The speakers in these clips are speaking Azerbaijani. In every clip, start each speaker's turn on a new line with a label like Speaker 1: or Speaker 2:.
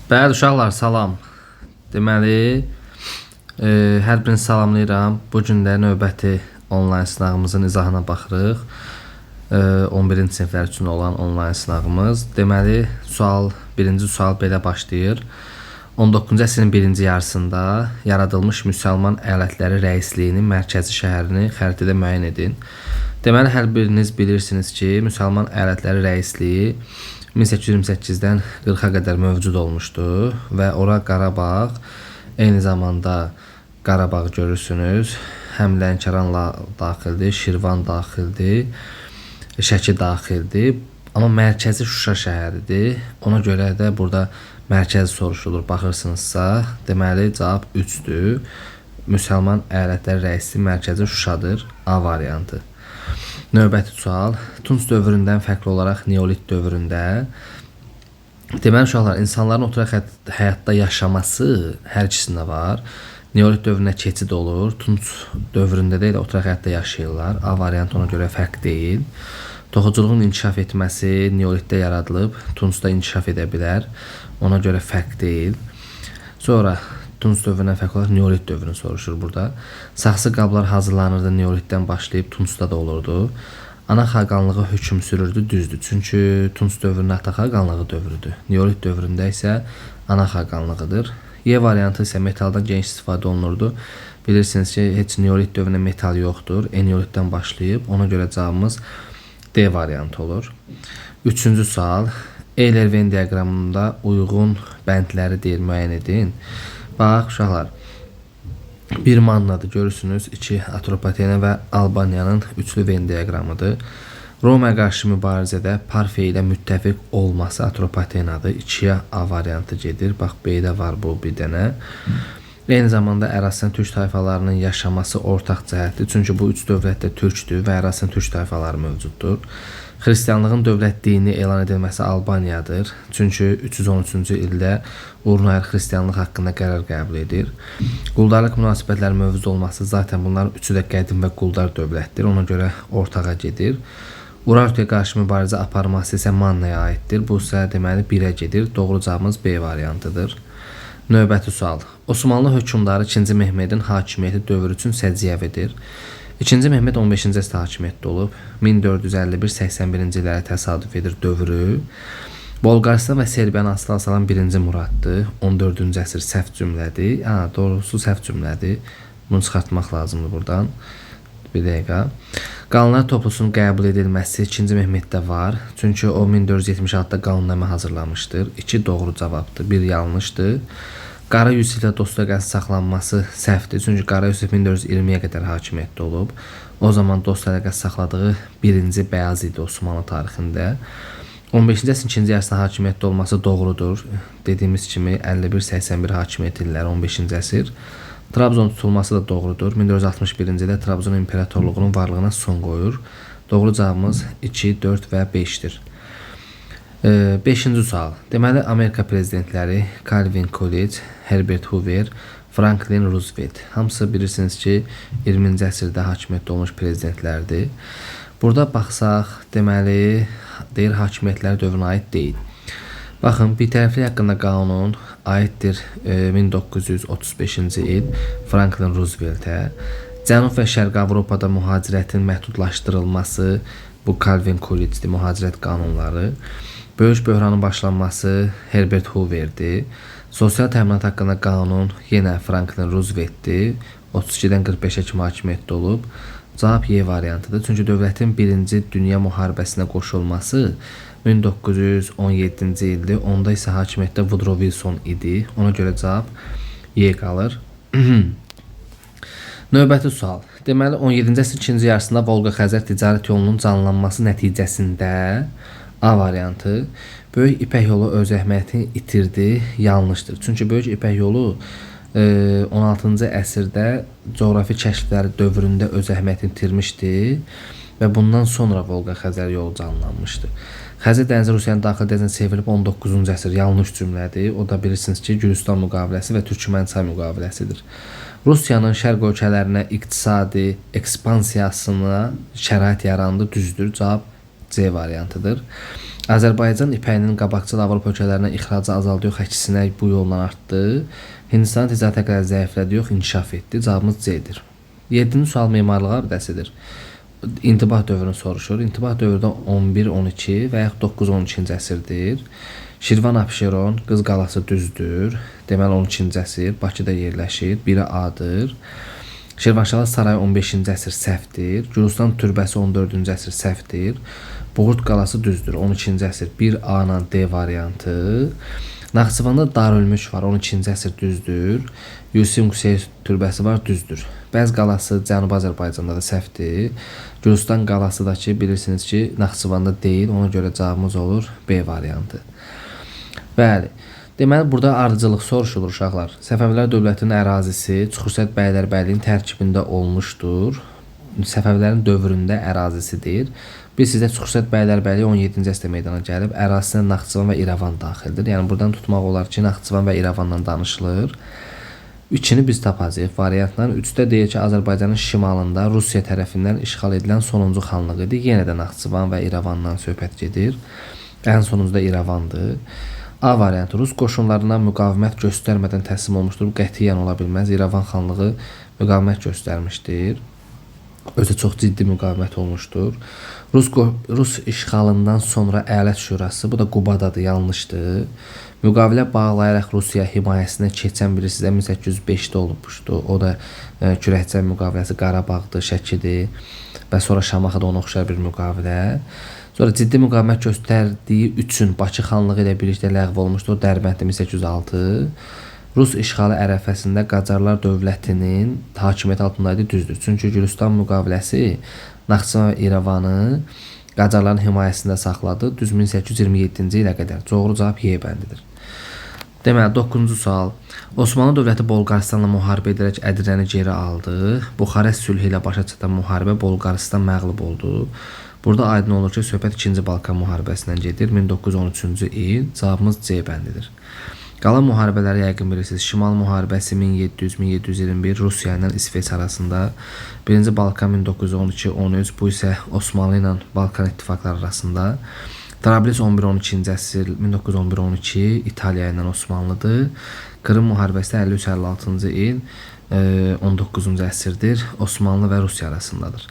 Speaker 1: Bəli, uşaqlar, salam. Deməli, hər birini salamlayıram. Bu gün də növbəti onlayn sınağımızın izahına baxırıq. 11-ci siniflər üçün olan onlayn sınağımız. Deməli, sual, birinci sual belə başlayır. 19-cu əsrin birinci yarısında yaradılmış Müsəlman əyalətləri rəisliyinin mərkəzi şəhərini xəritədə müəyyən edin. Deməli, hər biriniz bilirsiniz ki, Müsəlman əyalətləri rəisliyi 1828-dən 40-a qədər mövcud olmuşdu və ora Qarabağ, eyni zamanda Qarabağ görürsünüz, həm Lənkəran daxildir, Şirvan daxildir, Şəki daxildir. Amma mərkəzi Şuşa şəhəridir. Ona görə də burada mərkəz soruşulur. Baxırsınızsa, deməli cavab 3-dür. Müsəlman əyalətləri rəisi mərkəzi Şuşadır. A variantı. Növbəti sual. Tunc dövründən fərqli olaraq Neolit dövründə deməli uşaqlar, insanların oturaq həyatda yaşaması hər ikisində var. Neolit dövrünə keçid olur. Tunc dövründə də elə oturaq həyatda yaşayırlar. A variantı ona görə fərq deyil. Toxuculuğun inkişaf etməsi Neolitdə yaradılıb, Tuncda inkişaf edə bilər. Ona görə fərq deyil. Sonra Tunc dövründən fərqli olaraq Neolit dövrünü soruşur burada. Saxsı qablar hazırlanırdı Neolitdən başlayıb Tuncda da olurdu. Ana xaqanlığı hökm sürürdü, düzdür. Çünki Tunc dövründə ata xaqanlığı dövrüdür. Neolit dövründə isə ana xaqanlığıdır. Y variantı isə metaldan geniş istifadə olunurdu. Bilirsiniz ki, heç Neolit dövründə metal yoxdur. Eneolitdən başlayıb. Ona görə cavabımız D variantı olur. Üçüncü sual. Euler-Venn diaqramında uyğun bəndləri deyir, müəyyən edin. Bax, uşaqlar, bir Mannadır, görürsünüz. 2 Atropatena və Albaniyanın üçlü Venn diaqramıdır. Romaya qarşı mübarizədə Parfiya ilə müttəfiq olması Atropatenadır. 2-yə A variantı gedir. Bax, B-də var bu bir dənə. Eyni zamanda ərazisinin türk tayfalarının yaşaması ortaq cəhətdir. Çünki bu üç dövlət də türkdür və ərazisinin türk tayfaları mövcuddur. Xristianlığın dövlət dini elan edilməsi Albaniyadır. Çünki 313-cü ildə Urnayer xristianlıq haqqında qərar qəbul edir. Quldarlıq münasibətləri mövcud olması zaten bunların üçü də qədim və quldar dövlətdir. Ona görə ortağa gedir. Urartuya qarşı mübarizə aparması isə Mannaya aiddir. Bu isə deməli 1-ə gedir. Doğru cavabımız B variantıdır. Növbəti sual. Osmanlı hökmdarı 2-ci Mehmedin hakimiyyəti dövrü üçün səciyyəvidir. 2-ci Mehmed 15-ci əsrdə hakimiyyətdə olub. 1451-81-ci illərə təsadüf edir dövrü. Bolqarıstan və Serbiyanı asılı salan 1-ci Muraddır. 14-cü əsr səhv cümlədir. Ha, doğrusu səhv cümlədir. Bunu çıxartmaq lazımdır buradan. Bir dəqiqə. Qanunlar toplusunun qəbul edilməsi 2-ci Mehmeddə var. Çünki o 1476-da qanunnamə hazırlamışdır. 2 doğru cavabdır, 1 yanlışdır. Qara Yusiflə dost əlaqəsi saxlanması səhvdir. Çünki Qara Yusif 1420-yə qədər hakimiyyətdə olub. O zaman dost əlaqəsi saxladığı birinci bəyaz idi Osmanlı tarixində. 15-ci əsrin ikinci yarısında hakimiyyətdə olması doğrudur. Dediyimiz kimi 51-81 hakimiyyət illəri 15-ci əsr. Trabzon tutulması da doğrudur. 1461-ci ildə Trabzon İmperatorluğunun varlığına son qoyur. Doğru cavabımız 2, 4 və 5-dir. 5-ci sual. Deməli, Amerika prezidentləri Calvin Coolidge, Herbert Hoover, Franklin Roosevelt. Hamısı bilirsiniz ki, 20-ci əsrdə hakimiyyətdə olmuş prezidentlərdir. Burada baxsaq, deməli, deyir hakimiyyətlər dövrünə aid deyil. Baxın, birtərəflilik haqqında qanun aiddir 1935-ci il Franklin Rooseveltə. Cənub və Şərqi Avropada mühacirətin məhdudlaşdırılması bu Calvin Coolidge-dir, mühacirət qanunları. Böyük böhranın başlanması Herbert Hoover'dir. Sosial təminat haqqında qanun yenə Franklin Roosevelt'dir. 32-dən 45-ə kimi hakimiyyətdə olub. Cavab Y variantıdır. Çünki dövlətin Birinci Dünya müharibəsinə qoşulması 1917-ci ildir. Onda isə hakimiyyətdə Woodrow Wilson idi. Ona görə cavab Y qalır. Növbəti sual. Deməli 17-ci əsrin ikinci yarısında Volqa-Xəzər ticarət yolunun canlanması nəticəsində A variantı Böyük İpək yolu öz əhəmiyyətini itirdi. Yanlışdır. Çünki Böyük İpək yolu 16-cı əsrdə coğrafi kəşfləri dövründə öz əhəmiyyətini itirmişdi və bundan sonra Volqa-Xəzər yolu canlanmışdı. Xəzər dənizi Rusiyanın daxili dənizinə çevrilib 19-cu əsr yanlış cümlədir. O da bilirsiniz ki, Gülüstan müqaviləsi və Türkmənçay müqaviləsidir. Rusiyanın şərq ölkələrinə iqtisadi ekspansiyasına şərait yarandı, düzdür. Cavab C variantıdır. Azərbaycan ipəyinin qabaqcıl Avropa ölkələrinə ixracı azaldı, yox, əksinə bu yolla artdı. Hindistan ticarət əlaqələri zəiflədi, yox, inkişaf etdi. Cavabımız C-dir. 7-ci sual memarlıq abidəsidir. İntibah dövrünü soruşur. İntibah dövrü də 11-12 və yaxud 9-12-ci əsrdir. Şirvan Abşeron Qız qalası düzdür. Deməli 12-ci əsr Bakıda yerləşir. Biri A-dır. Şirvanşahlar sarayı 15-ci əsr səhvdir. Gülüstan türbəsi 14-cü əsr səhvdir. Buğurt qalası düzdür. 12-ci əsr 1A ilə D variantı. Naxçıvanda Darülmülk var. 12-ci əsr düzdür. Yusim Quseyr türbəsi var, düzdür. Bəz qalası Cənubi Azərbaycanda da səhvdir. Gülüstan qalası da ki, bilirsiniz ki, Naxçıvanda deyil. Ona görə cavabımız olur B variantı. Bəli. Deməli, burada ardıcıllıq soruşulur uşaqlar. Səfəvilər dövlətinin ərazisi Çuxursəd bəylərbəyliyinin tərkibində olmuşdur. Səfəvilərin dövründə ərazisidir. Bilirsiniz də Çuxursəd bəylərbəyliyi 17-ci əsrdə meydana gəlib. Ərazisinə Naxçıvan və İrəvan daxildir. Yəni buradan tutmaq olar ki, Naxçıvan və İrəvandan danışılır. 2-ni biz tapacağıq variantla. 3-də deyir ki, Azərbaycanın şimalında Rusiya tərəfindən işğal edilən sonuncu xanlıq idi. Yenə də Naxçıvan və İrəvandan söhbət gedir. Ən sonuncu da İrəvandır. A variantı Rus qoşunlarına müqavimət göstərmədən təslim olmuşdur. Bu qətiyyən ola bilməz. İrəvan xanlığı müqavimət göstərmişdir. Özü çox ciddi müqavimət olmuşdur. Rus işğalından sonra Əyalət Şurası, bu da Qubadadır, yanlışdır. Müqavilə bağlayaraq Rusiya himayəsinə keçən bilirsiniz 1805-də olmuşdu. O da Kürəkçay müqaviləsi Qarabağdır, Şəkidir və sonra Şamaxıda ona oxşar bir müqavilə. Sonra ciddi müqavimət göstərdiyi üçün Bakı xanlığı ilə birlikdə ləğv olmuşdu. O Dərbənddə 1806. Rus işğalı ərəfəsində Qacarlar dövlətinin hakimiyyəti altındaydı, düzdür. Çünki Gülüstan müqaviləsi Naxçıvan və İrəvanı Qacarların himayəsində saxladı düz 1827-ci ilə qədər. Doğru cavab Y bəndidir. Deməli, 9-cu sual. Osmanlı dövləti Bolqarıstanla müharibə edərək Ədirnəni geri aldı. Buxarest sülhü ilə başa çatan müharibə Bolqarıstan məğlub oldu. Burada aydın olur ki, söhbət 2-ci Balkan müharibəsindən gedir. 1913-cü il. Cavabımız C bəndidir. Qalan müharibələri yəqin bilirsiniz. Şimal müharibəsi 1700-1721 Rusiya ilə İsveç arasında. Birinci Balkan 1912-13, bu isə Osmanlı ilə Balkan ittifaqları arasında. Trablis 11-12-ci əsr 1911-12 İtaliya ilə Osmanlıdır. Krım müharibəsi də 53-56-cı il 19-cu əsrdir. Osmanlı və Rusiya arasındadır.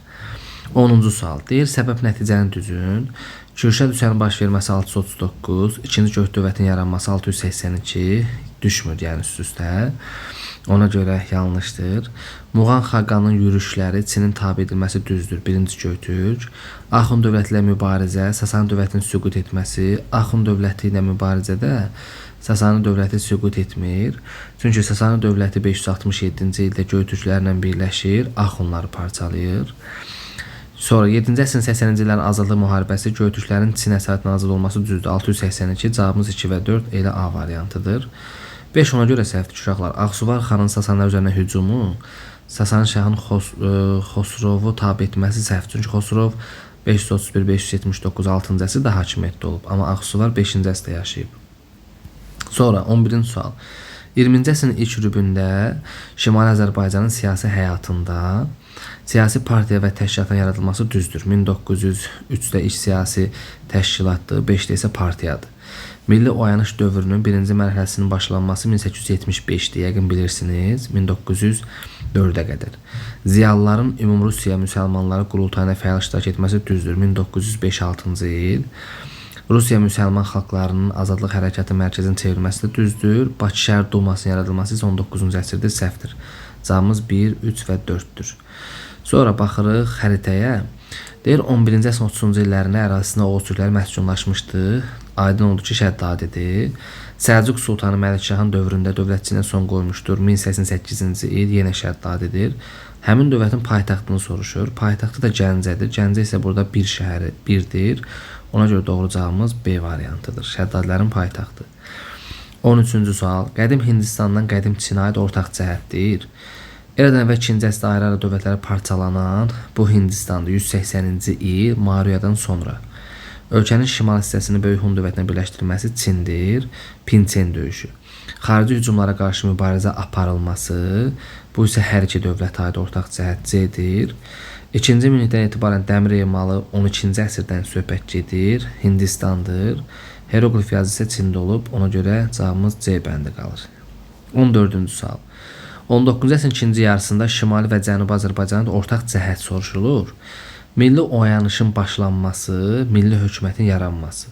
Speaker 1: 10-cu sual. Deyir, səbəb nəticəni düzün. Kürşad üsyanı baş verməsi 639, İkinci Gök dövlətinin yaranması 682 düşmür, yəni üst-üstə. Ona görə yanlışdır. Muğan xaqanın yürüşləri Çinin tabe edilməsi düzdür. Birinci Göytürk. Axund dövləti ilə mübarizə, Sasani dövlətinin süqut etməsi. Axund dövləti ilə mübarizədə Sasani dövləti süqut etmir. Çünki Sasani dövləti 567-ci ildə Göytürklərlə birləşir, Axundları parçalayır. Sonra 7-ci əsrin 80-ci illərin azadlıq müharibəsi Göytürklərin Çin əsarətindən azad olması düzdür. 682, cavabımız 2 və 4 elə A variantıdır. 5 ona görə səhvdir uşaqlar. Ağsuvar xanın Sasanilər üzərinə hücumu Sasani şahın Xosrovu tabe etməsi səhvdir. Çünki Xosrov 531-579 6-cı əsrdə hakimiyyətdə olub, amma Ağsuvar 5-ci əsrdə yaşayıb. Sonra 11-ci sual. 20-ci əsrin ilk rübündə Şimali Azərbaycanın siyasi həyatında siyasi partiya və təşkilatın yaradılması düzdür. 1903-də ilk siyasi təşkilatdır, 5-də isə partiyadır. Milli oyanış dövrünün birinci mərhələsinin başlanması 1875-dir, yəqin bilirsiniz, 1904-ə qədər. Ziyalıların Ümumrusiya müsəlmanları qurultayına fəal iştirak etməsi düzdür, 1905-6-cı il. Rusiya müsəlman xalqlarının azadlıq hərəkatı mərkəzinin çevrilməsi də düzdür. Bakı şəhər dumasının yaradılması isə 19-cu əsrdir, səhvdir. Cavabımız 1, 3 və 4-dür. Sonra baxırıq xəritəyə. Deyir 11-ci əsrin 30-cu illərində ərazisində Oğuz türkləri məskunlaşmışdı. Aydın oldu ki, Şəddadidir. Səlcuq sultanı Məlikşahın dövründə dövlətçiliyinə son qoymuşdur. 1088-ci il yenə Şəddadidir. Həmin dövlətin paytaxtını soruşur. Paytaxtı da Gəncədir. Gəncə isə burada bir şəhəri birdir. Ona görə doğru cavabımız B variantıdır. Şəddadilərin paytaxtı. 13-cü sual. Qədim Hindistandan qədim Çinə aid ortaq cəhətdir. Eradan əvvəl 2-ci əsrdə ayrı-ayrı dövlətlərə parçalanan bu Hindistandır. 180-ci il Maruyadan sonra. Ölkənin şimal hissəsini Böyük Hun dövlətinə birləşdirilməsi Çindir. Pinçen döyüşü. Xarici hücumlara qarşı mübarizə aparılması, bu isə hər iki dövlətə aid ortaq cəhət C-dir. İkinci minillikdən etibarən dəmir emalı 12-ci əsrdən söhbət gedir. Hindistandır. Heroqlif yazısı isə Çində olub. Ona görə cavabımız C bəndi qalır. 14-cü sual. 19-cu əsrin ikinci yarısında Şimali və Cənubi Azərbaycanda ortaq cəhət soruşulur. Milli oyanışın başlanması, milli hökumətin yaranması.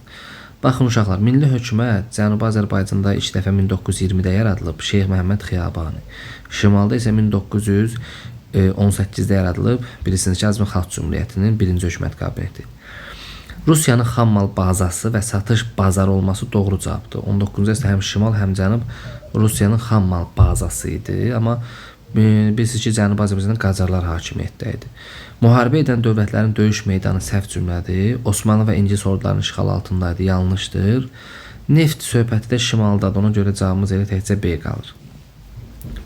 Speaker 1: Baxın uşaqlar, milli hökumət Cənubi Azərbaycanda ilk dəfə 1920-də yaradılıb, Şeyx Məhəmməd Xiyabani. Şimalda isə 1918-də yaradılıb, bilirsiniz ki, Azərbaycan Xalq Cümhuriyyətinin birinci hökumət kabineti. Rusiyanın xammal bazası və satış bazarı olması doğru cavabdır. 19-cu əsrdə həm şimal, həm cənub Rusiyanın xammal bazası idi. Amma bilirsiniz ki, Cənubi Azərbaycanda Qacarlar hakimiyyətdə idi. Müharibə edən dövlətlərin döyüş meydanı səhv cümlədir. Osmanlı və İngilis ordularının işğalı altındaydı, yanlışdır. Neft söhbəti də şimaldadır, ona görə cavabımız elə təkcə B qalır.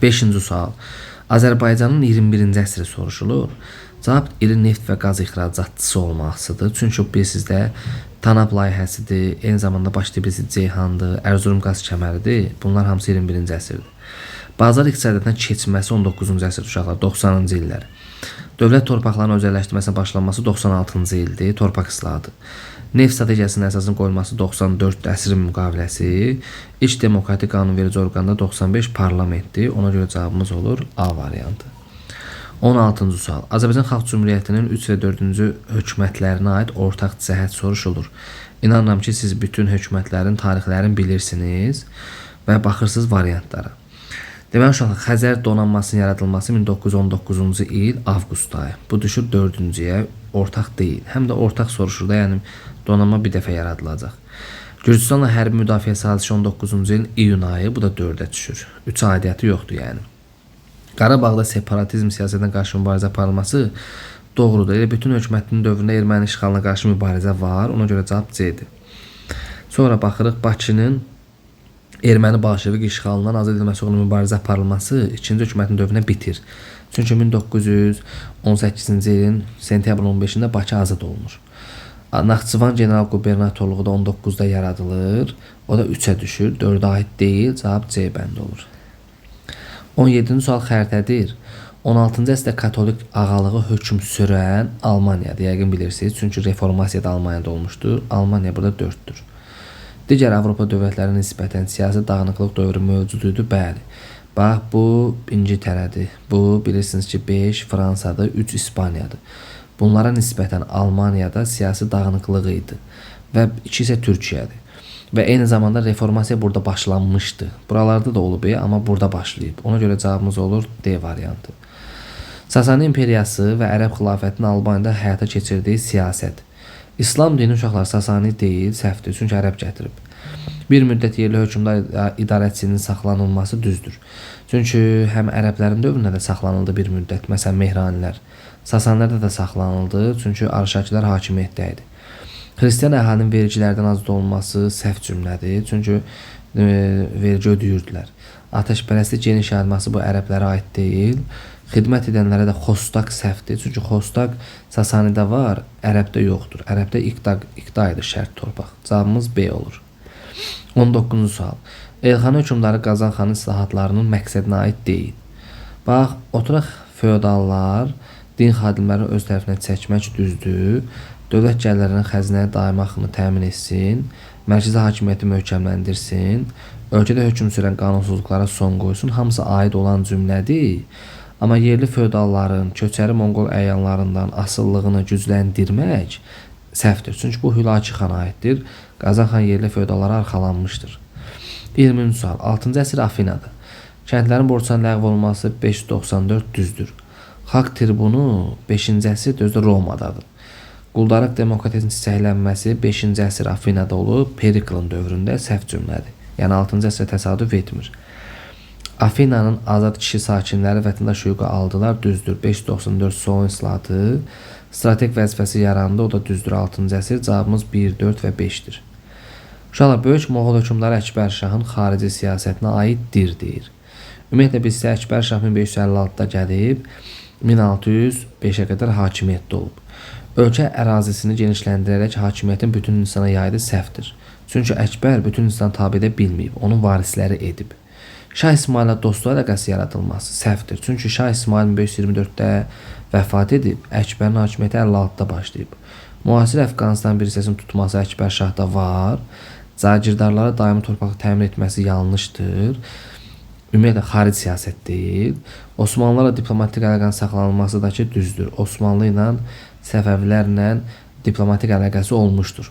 Speaker 1: 5-ci sual. Azərbaycanın 21-ci əsri soruşulur. Cavab iri neft və qaz ixracatçısı olmasıdır. Çünki bilirsiniz də TANAP layihəsidir, eyni zamanda Bakı-Tbilisi Ceyhandır, Ərzurum qaz kəməridir. Bunlar hamısı 21-ci əsrdir. Bazar iqtisadiyyatına keçməsi 19-cu əsr uşaqlar, 90-cı illər. Dövlət torpaqlarının özəlləşdirməsinə başlanması 96-cı ildir, torpaq islahatı. Neft strategiyasının əsasının qoyulması 94 əsrin müqaviləsi, İlk demokratik qanunverici orqanda 95 parlamentdir. Ona görə cavabımız olur A variantı. 16-cı sual. Azərbaycan Xalq Cümhuriyyətinin 3 və 4-cü hökumətlərinə aid ortaq cəhət soruşulur. İnanıram ki, siz bütün hökumətlərin tarixlərini bilirsiniz və baxırsınız variantlara. Deməli uşaqlar, Xəzər donanmasının yaradılması 1919-cu il avqust ayı. Bu düşür 4-cüyə, ortaq deyil. Həm də ortaq soruşur da, yəni donanma bir dəfə yaradılacaq. Gürcüstanla hərbi müdafiə sazişi 19-cu ilin iyun ayı, bu da 4-ə düşür. 3 aidiyyəti yoxdur yəni. Qarabağda separatizm siyasətinə qarşı mübarizə aparılması doğrudur. Elə bütün hökumətin dövründə erməni işğalına qarşı mübarizə var. Ona görə cavab C-dir. Sonra baxırıq Bakının erməni bolşevik işğalından azad edilməsi uğrunda mübarizə aparılması ikinci hökumətin dövründə bitir. Çünki 1918-ci ilin sentyabrın 15-də Bakı azad olunur. Naxçıvan general qubernatorluğu da 19-da yaradılır. O da 3-ə düşür. 4-ə aid deyil. Cavab C bəndi olur. 17-ci sual xəritədir. 16-cı əsrdə katolik ağalığı hökm sürən Almaniyadır. Yəqin bilirsiniz. Çünki reformasiya da Almaniyada olmuşdur. Almaniya burada 4-dür. Digər Avropa dövlətlərinə nisbətən siyasi dağınıqlıq dövrü mövcud idi. Bəli. Bax, bu İngiltərədir. Bu, bilirsiniz ki, 5 Fransadır, 3 İspaniyadır. Bunlara nisbətən Almaniyada siyasi dağınıqlıq idi və 2 isə Türkiyədir. Və eyni zamanda reformasiya burada başlanmışdı. Buralarda da olub, amma burada başlayıb. Ona görə cavabımız olur D variantı. Sasani imperiyası və Ərəb xilafətinin Albaniyada həyata keçirdiyi siyasət. İslam dini uşaqlar Sasani deyil, səhvdir, çünki ərəb gətirib. Bir müddət yerli hökmdar idarəçisinin saxlanılması düzdür. Çünki həm ərəblərin dövründə də saxlanıldı bir müddət, məsələn Mehranilər. Sasanilərdə də saxlanıldı, çünki Arşakilər hakimiyyətdə idi. Xristian əhalinin vergilərdən azad olunması səhv cümlədir, çünki vergi ödəyirdilər. Atəşpərəstlik geniş yayılması bu ərəblərə aid deyil. Xidmət edənlərə də xostaq səhvdir. Çünki xostaq Sasanidə var, ərəbdə yoxdur. Ərəbdə iqta idi şərt torpaq. Cavabımız B olur. 19-cu sual. Elxani hökmdarı Qazan xanın islahatlarının məqsədinə aid deyil. Bax, oturaq feodallar din xadimlərini öz tərəfinə çəkmək düzdür. Dövlət gəlirlərinin xəzinəyə daimi axını təmin etsin, mərkəzi hakimiyyəti möhkəmləndirsin, ölkədə hökm sürən qanunsuzluqlara son qoysun. Hamısı aid olan cümlədir. Amma yerli feodalların, köçəri Monqol əyanlarından asılılığını gücləndirmək səhvdir. Çünki bu Hülaki xana aiddir. Qazan xan yerli feodallara arxalanmışdır. 20-ci sual. 6-cı əsr Afinada. Kəndlərin borcunun ləğv olunması 594 düzdür. Xalq tribunu 5-ci əsr özü də Romadadır. Quldarlıq demokratiyasının çiçəklənməsi 5-ci əsr Afinada olub, Periklın dövründə səhv cümlədir. Yəni 6-cı əsrə təsadüf etmir. Afinanın azad kişi sakinləri vətəndaş hüququ aldılar, düzdür. 594 Solon islahatı. Strateq vəzifəsi yarandı, o da düzdür. 6-cı əsr. Cavabımız 1, 4 və 5-dir. Uşaqlar, Böyük Moğol hökmdarı Əkbər Şahın xarici siyasətinə aiddir, deyir. Ümumiyyətlə, biz isə Əkbər Şah 1556-da gəlib, 1605-ə qədər hakimiyyətdə olub. Ölkə ərazisini genişləndirərək hakimiyyətin bütün insana yaydı səhvdir. Çünki Əkbər bütün insanı tabe edə bilməyib, onun varisləri edib. Şah İsmayılla dostluq əlaqəsi yaradılması səhvdir. Çünki Şah İsmayıl 1524-də vəfat edib, Əkbərin hakimiyyəti 56-da başlayıb. Müasir Əfqanistanın bir hissəsinin tutması Əkbər Şahda var. Cagirdarlara daimi torpaq təmin etməsi yanlışdır. Ümumiyyətlə xarici siyasət deyil. Osmanlılarla diplomatik əlaqənin saxlanılması da ki düzdür. Osmanlı ilə Səfəvilərlə diplomatik əlaqəsi olmuşdur.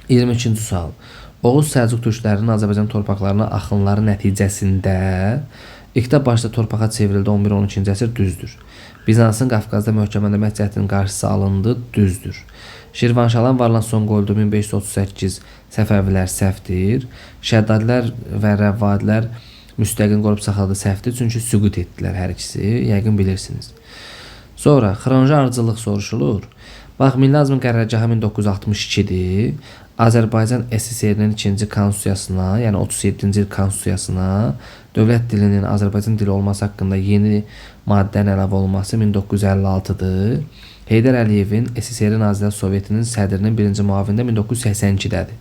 Speaker 1: 22-ci sual. Oğuz Səlcuq türklərinin Azərbaycan torpaqlarına axınları nəticəsində İqta başda torpağa çevrildi 11-12-ci əsr düzdür. Bizansın Qafqazda möhkəmlənmək cəhdinin qarşısı alındı düzdür. Şirvanşahların varlığına son qoyuldu 1538 Səfəvilər səhvdir. Şəddadilər və Rəvadilər müstəqil qorub saxladı səhvdir. Çünki süqut etdilər hər ikisi. Yəqin bilirsiniz. Sonra xronji ardıcıllıq soruşulur. Bax, Milli Azmın qərargahı 1962-dir. Azərbaycan SSR-nin ikinci konstitusiyasına, yəni 37-ci il konstitusiyasına dövlət dilinin Azərbaycan dili olması haqqında yeni maddənin əlavə olunması 1956-dır. Heydər Əliyevin SSR Nazirlər Sovetinin sədrinin birinci müavini də 1982-dədir.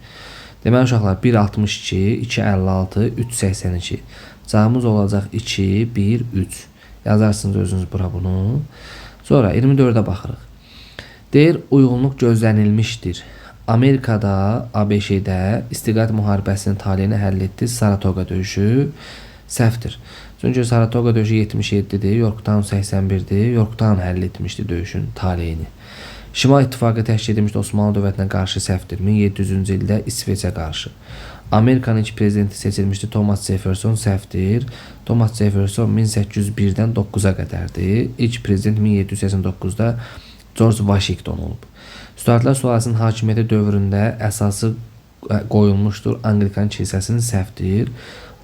Speaker 1: Deməli uşaqlar 1.62, 2.56, 3.82. Cavabımız olacaq 2, 1, 3. Yazarsınız özünüz bura bunu. Sonra 24-ə baxırıq. Deyir, uyğunluq gözlənilmişdir. Amerikada, ABŞ-də istiqlal müharibəsinin taleyini həll etdi Saratoga döyüşü. Səhvdir. Çünki Saratoga döyüşü 77-dir, Yorktown 81-dir. Yorktown həll etmişdi döyüşün taleyini. Şimal İttifaqı təşkil edilmişdi Osmanlı dövlətinə qarşı səhvdir. 1700-cü ildə İsveçə qarşı. Amerikanın ilk prezidenti seçilmişdi Thomas Jefferson səhvdir. Thomas Jefferson 1801-dən 9-a qədərdir. İlk prezident 1789-da George Washington olub. Stuartlar sülaləsinin hakimiyyəti dövründə əsası qoyulmuşdur Anglikan kilsəsinin səhvdir.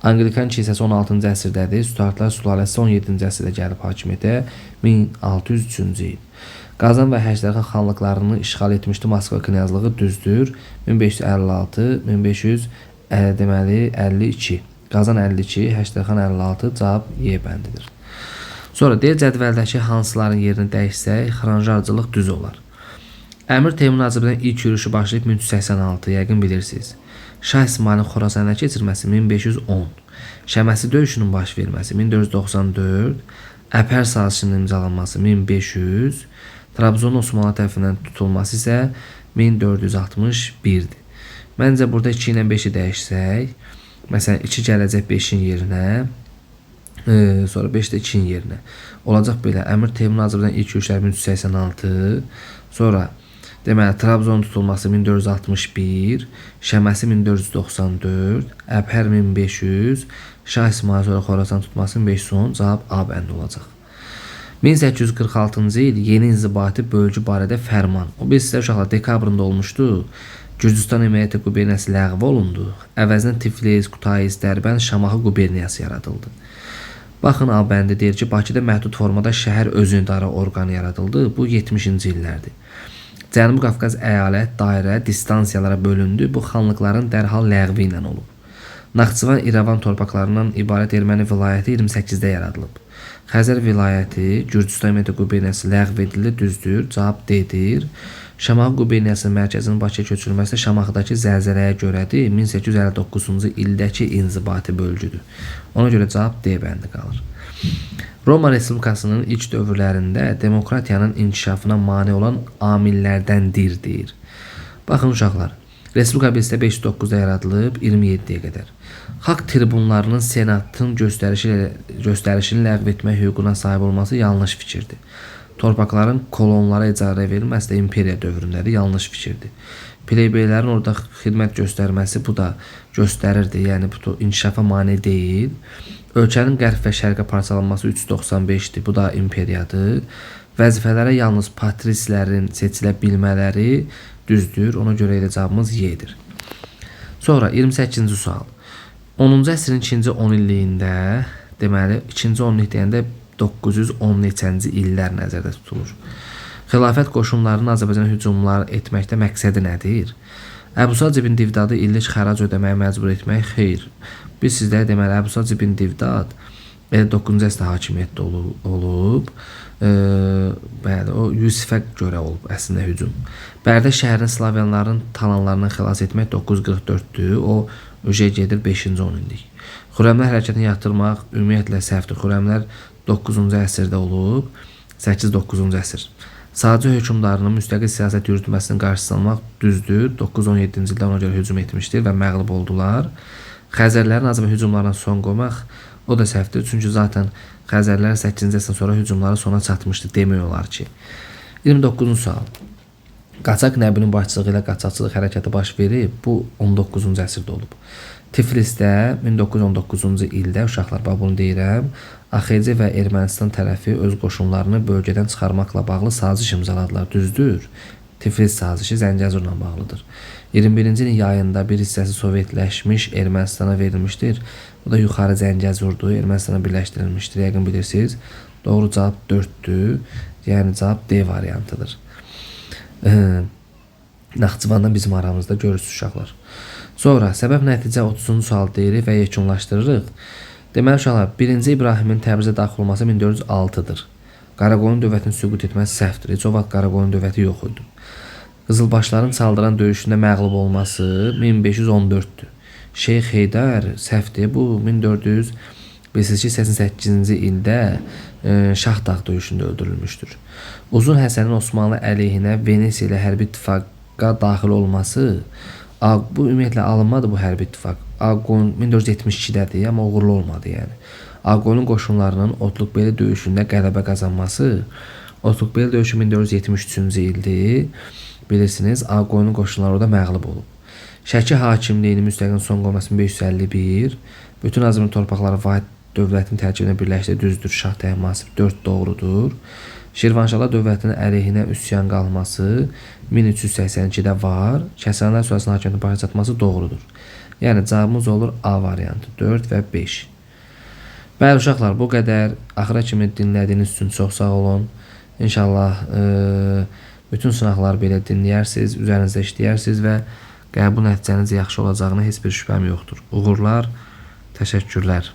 Speaker 1: Anglikan kilsəsi 16-cı əsrdədir. Stuartlar sülaləsi 17-ci əsrdə gəlib hakimiyyətə 1603-cü il. Qazan və Həştərxan xanlıqlarını işğal etmişdi Moskva knyazlığı düzdür. 1556, 1500 deməli 52. Qazan 52, Həştərxan 56, cavab Y bəndidir. Sonra deyir cədvəldəki hansıların yerini dəyişsək, xronji ardıcıllıq düz olar. Əmir Teymurun Azərbaycana ilk yürüşü başlayıb 1386, yəqin bilirsiniz. Şah İsmayılın Xorasana keçirməsi 1510, Şəməsi döyüşünün baş verməsi 1494, Əbhər sazişinin imzalanması 1500, Trabzonun Osmanlı tərəfindən tutulması isə 1461-dir. Məncə burada 2 ilə 5-i dəyişsək, məsələn 2 gələcək 5-in yerinə, sonra 5 də 2-nin yerinə. Olacaq belə. Əmir Teymurun Azərbaycan ilk yürüşləri 1386, sonra deməli Trabzonun tutulması 1461, Şəməsi 1494, Əbhər 1500, Şah İsmayıl sonra Xorasan tutması 1510, cavab A bəndi olacaq. 1846-cı il yeni inzibati bölgü barədə fərman. O bilirsiniz uşaqlar dekabrında olmuşdu. Gürcüstan Emirəti quberniyası ləğv olundu. Əvəzinə Tiflis, Kutais, Dərbənd, Şamaxı quberniyası yaradıldı. Baxın A bəndi deyir ki, Bakıda məhdud formada şəhər özünü idarə orqanı yaradıldı. Bu 70-ci illərdir. Cənubi Qafqaz əyalət, dairə, distansiyalara bölündü. Bu xanlıqların dərhal ləğvi ilə olub. Naxçıvan, İrəvan torpaqlarından ibarət erməni vilayəti 28-də yaradılıb. Xəzər vilayəti, Gürcüstan Emirəti quberniyası ləğv edildi, düzdür, cavab D-dir. Şamaxı quberniyasının mərkəzinin Bakıya köçürülməsi Şamaxıdakı zəlzələyə görədir. 1859-cu ildəki inzibati bölgüdür. Ona görə cavab D bəndi qalır. Roma Respublikasının ilk dövrlərində demokratiyanın inkişafına mane olan amillərdəndir deyir. Baxın uşaqlar, Respublika bilirsə 509-da yaradılıb 27-yə qədər. Xalq tribunlarının senatın göstərişini ləğv etmək hüququna sahib olması yanlış fikirdir. Torpaqların kolonlara icarəyə verilməsi də imperiya dövründədir, yanlış fikirdir. Plebeylərin orada xidmət göstərməsi bu da göstərirdi, yəni bu inkişafa mane deyil. Ölkənin qərb və şərqə parçalanması 395-dir, bu da imperiyadır. Vəzifələrə yalnız patrislərin seçilə bilmələri düzdür, ona görə elə cavabımız Y-dir. Sonra 28-ci sual. 10-cu əsrin ikinci 10 illiyində, deməli, ikinci 10 illik deyəndə 910 neçənci illər nəzərdə tutulur. Xilafət qoşunlarının Azərbaycana hücumlar etməkdə məqsədi nədir? Əbu Sac ibn Divdadı illik xərac ödəməyə məcbur etmək xeyr. Biz sizlərə deməli Əbu Sac ibn Divdad elə 9-cu əsrdə hakimiyyətdə olub. Bəli, o Yusifə görə olub əslində hücum. Bərdə şəhərini slavyanların talanlarından xilas etmək 944-dür. O Öjey gedir 5-ci 10 illik. Xürrəmlər hərəkətini yatırmaq ümumiyyətlə səhvdir. Xürrəmlər 9-cu əsrdə olub, 8-9-cu əsr. Sadəcə hökmdarının müstəqil siyasət yürütməsinin qarşısını almaq düzdür. 917-ci ildə ona görə hücum etmişdir və məğlub oldular. Xəzərlərin Azərbaycan hücumlarına son qoymaq o da səhvdir. Çünki zaten Xəzərlər 8-ci əsrdən sonra hücumları sona çatmışdı demək olar ki. 29-cu sual. Qaçaq Nəbinin başçılığı ilə qaçaqçılıq hərəkatı baş verib. Bu 19-cu əsrdə olub. Tiflisdə 1919-cu ildə uşaqlar, bax bunu deyirəm, AXC və Ermənistan tərəfi öz qoşunlarını bölgədən çıxarmaqla bağlı saziş imzaladılar. Düzdür? Tiflis sazişi Zəngəzurla bağlıdır. 21-ci ilin yayında bir hissəsi Sovetləşmiş Ermənistana verilmişdir. Bu da yuxarı Zəngəzurdur, Ermənistana birləşdirilmişdir. Yəqin bilirsiniz. Doğru cavab 4-dür. Yəni cavab D variantıdır. Naxçıvandan bizim aramızda görürsünüz uşaqlar. Sonra səbəb nəticə 30-cu sual deyirik və yekunlaşdırırıq. Deməli uşaqlar, 1-ci İbrahimin Təbrizə daxil olması 1406-dır. Qaraqoyun dövlətinin süqut etməsi səhvdir. Heç o vaxt Qaraqoyun dövləti yox idi. Qızılbaşların Çaldıran döyüşündə məğlub olması 1514-dür. Şeyx Heydər səhvdir. Bu 1400 bilirsiniz ki, 88-ci ildə Şahdağ döyüşündə öldürülmüşdür. Uzun Həsənin Osmanlı əleyhinə Venesiya ilə hərbi ittifaqa daxil olması, bu ümumiyyətlə alınmadı bu hərbi ittifaq. Ağqoyun 1472-dədir, amma uğurlu olmadı yəni. Ağqoyun qoşunlarının Otluqbeli döyüşündə qələbə qazanması, Otluqbeli döyüşü 1473-cü ildir. Bilirsiniz, Ağqoyunun qoşunları orada məğlub olub. Şəki hakimliyinin müstəqil son qoyması 1551, bütün Azərbaycan torpaqları vahid dövlətin tərkibinə birləşdi, düzdür, Şah Təhmasib 4 doğrudur. Şirvanşahlar dövlətinin əleyhinə üsyan qalması 1382-də var. Kəsənlər sülaləsinin hakimiyyətin başa çatması doğrudur. Yəni cavabımız olur A variantı 4 və 5. Bəli uşaqlar, bu qədər. Axıra kimi dinlədiyiniz üçün çox sağ olun. İnşallah bütün sınaqları belə dinləyərsiniz, üzərinizdə işləyərsiniz və qəbul nəticəniz yaxşı olacağına heç bir şübhəm yoxdur. Uğurlar, təşəkkürlər.